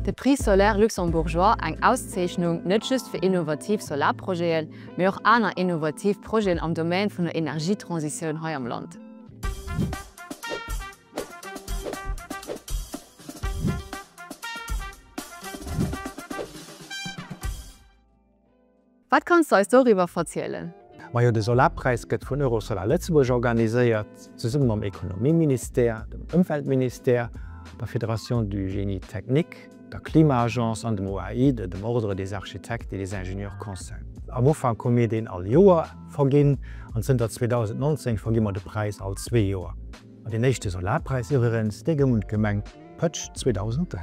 De Prix Solaire Luxembourgeois, eng Auszeechnung net just fir innovativ Solarprojeten, mee och aner innovativ Projeten am Domaine vun der Energietransitioun hei am Land. Wat kanns de eis doriwwer verzielen? Majo, de Solarpräis gëtt vun Eurosolar Lëtzebuerg organiséiert, zesumme mam Ekonomieministère, dem Ëmweltministère, der Fédération du Génie Technique, der Klima-Agence an dem OAIDE, dem Ordre des Architectes et des Ingénieurs Conseil. Am Ufank hu mir deen all Joer verginn an zënter 2019 vergi mer de Präis all zwee Joer. An deen éischte Solarpräis iwwerens, dee goung un d'Gemeng Pëtsch 2003.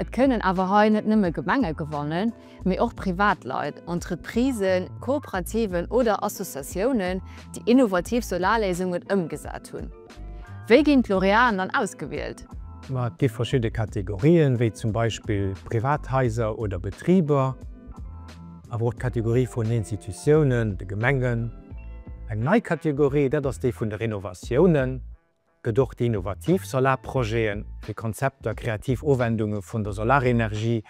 Et kënnen awer hei net nëmme Gemenge gewannen, mee och Privatleit, Entreprisen, Kooperativen oder Associatiounen, déi innovativ Solarléisungen ëmgesat hunn. Wéi ginn d'Laureaten dann ausgewielt? Ma et gi verschidde Kategorien, wéi zum Beispill Privathaiser oder Betriber, awer och d'Kategorie vun Institutiounen, de Gemengen. Eng nei Kategorie, dat ass déi vun de Renovatiounen. Gëtt och déi innovativ Solarprojeten, fir Konzepter, kreativ Uwendunge vun der Solarenergie,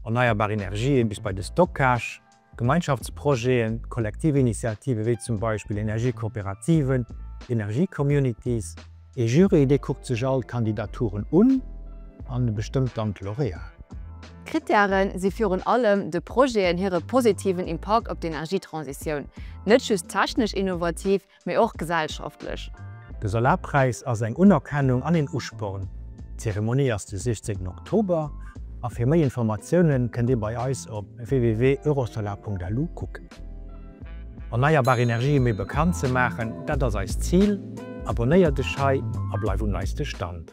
erneierbar Energien bis bei de Stockage, Gemeinschaftsprojeten, kollektiv Initiative wéi zum Beispill Energiekooperativen, Energiecommunities. Ee Jury, dee kuckt sech all d'Kandidaturen un an bestëmmt dann d'Lauréaten. D'Krittäre si virun allem de Projeten hire positiven Impakt op d'Energietransitioun, net just technesch innovativ, mee och gesellschaftlech. De Solarpräis ass eng Unerkennung an een Usporn. D'Zeremonie ass de 16 Oktober a fir méi Informatiounen kënnt Dir bei eis op www.eurosolar.lu kucken. Erneierbar Energië méi bekannt ze maachen, dat ass eist Zil. Abonéier dech hei a bleif um neiste Stand.